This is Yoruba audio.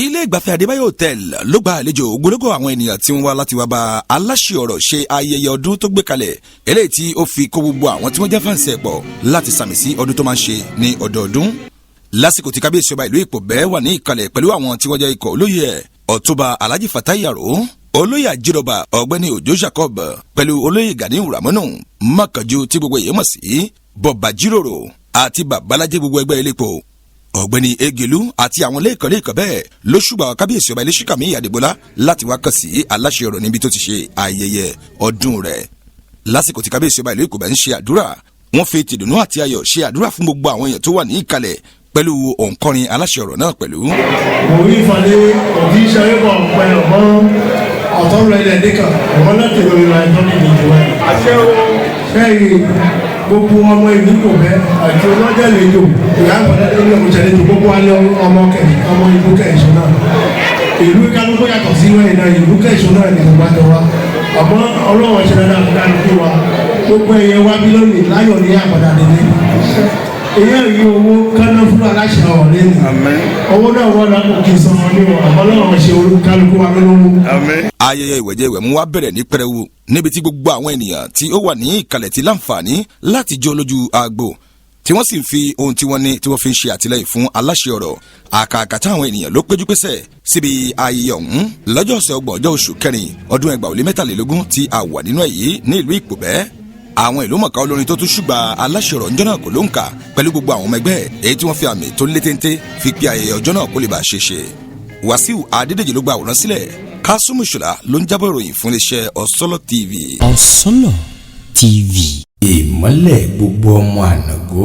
Ilé ìgbafẹ́ Adébáyọ̀ Hotel ló gba àlejò ogunlọ́gọ̀ àwọn ènìyàn tí wọ́n wá láti wá bá aláṣẹ ọ̀rọ̀ ṣe ayẹyẹ ọdún tó gbé kalẹ̀, eléyìí tí ó fi kó gbogbo àwọn tí wọ́n jẹ́ fans ẹ̀ pọ̀ láti sàmì sí ọdún tó máa ń ṣe ní ọdọọdún. Lásìkò tí kábíyèsí ọba ìlú Ìpòbẹ́ wà ní ìkàlẹ̀ pẹ̀lú àwọn tí wọ́n jẹ́ ikọ̀ olóyè ẹ̀, Ọ̀túnba Alhaji Fatai Yaro, Olóyè Àjírọ̀bà Ọ̀gbẹ́ni Òjó Jacob, pẹ̀lú Olóyè Gani Ramonu Mákànjú tí gbogbo èèyàn mọ̀ sí Bọ̀bà Jíròrò, àti babalájẹ́ gbogbo ẹgbẹ́ elépo Ọ̀gbẹ́ni Egelu, àti àwọn lẹ́ẹ̀kan lẹ́ẹ̀kan bẹ́ẹ̀ ló ṣùgbọ́n kábíyèsí ọba Iléṣíkàmí Àdìgbòlá láti wá kàn sí aláṣẹ ọ̀rọ̀ níbi tó ti ṣe ayẹyẹ ọdún rẹ̀. Lásìkò tí kábíyèsí ọba ìlú Ìkòbẹ̀ ń ṣe àdúrà, wọ́n fi tìdùnnú àti ayọ̀ ṣe àdúrà fún gbogbo àwọn èèyàn tó wà ní ìkàlẹ̀ pẹ̀lú òǹkọrin aláṣẹ ọ̀rọ̀ náà pẹ̀lú. Òun ìfàlẹ́ òbí sẹ́yìn bọ̀ pẹ̀lú ọmọ ọ̀tọ́ rẹ̀ ilẹ̀ nìkan ọmọ náà tẹ̀lé ìlànà ìtọ́ni ìjọba. Sẹ́yìn gbogbo ọmọ ìlú kò bẹ́ àti ọlọ́jà lẹ́jọ́ ìyá àgbàdo ní ọmọ ìṣẹ̀lẹ̀ tó gbogbo wa ní ọmọ kẹ̀yìn ọmọ ìlú kẹ̀yìn náà. Ìlú kálukú yàtọ̀ sí wẹ́yìn náà, ìlú kẹ̀yìn náà ní ìgbà tó wa, àmọ́ Ọlọ́wọ́ ṣe dáadáa fún kálukú wa. Gbogbo ẹ̀yẹ wa bí lónìí láyọ̀ ní àpàdà nílé èyí rí owó kánná fún aláṣẹ ọ̀rọ̀ lẹ́nu owó náà wọ́n náà kò kí n sọ̀rọ̀ ní wọn, àmọ́ Ọlọ́wọ́ ṣe kálukú wa lólówó. Ayẹyẹ ìwẹ̀jẹ ìwẹ̀mú wa bẹ̀rẹ̀ ní pẹrẹwu níbi tí gbogbo àwọn ènìyàn tí ó wà ní ìkàlẹ̀ ti láǹfààní láti jó lójú agbo, tí wọ́n sì ń fi ohun tí wọ́n ní tí wọ́n fi ń ṣe àtìlẹ́yìn fún aláṣẹ ọ̀rọ̀. Àkàkà táwọn ènìyàn ló péjú pésẹ̀ síbi ayẹyẹ ọ̀hún lọ́jọ́ ọ̀sẹ̀ 30 ọjọ́ oṣù kẹrin ọdún 2023 tí a wà nínú ẹ̀ yìí ní ìlú Ìpòbẹ́. Àwọn ìlú mọ̀ká olórin tó tún ṣùgbà aláṣẹ ọ̀rọ̀ ńjọ́ náà kò ló ń kà pẹ̀lú gbogbo àwọn ọmọ ẹgbẹ́ èyí tí wọ́n fi àmì tó lé téńté fi pé ayẹyẹ ọjọ́ náà kó lè bá a ṣe ṣe. Wàsíù Adédèjì ló gba àwòrán sílẹ̀. Kásùmù Ṣọlá ló ń jábọ̀ ìròyìn fún iléeṣẹ́ Ọ̀sọ́lọ̀ TV. Ọ̀sọ́lọ̀ TV. Ìmọ́lẹ̀ gbogbo ọmọ ànàgó.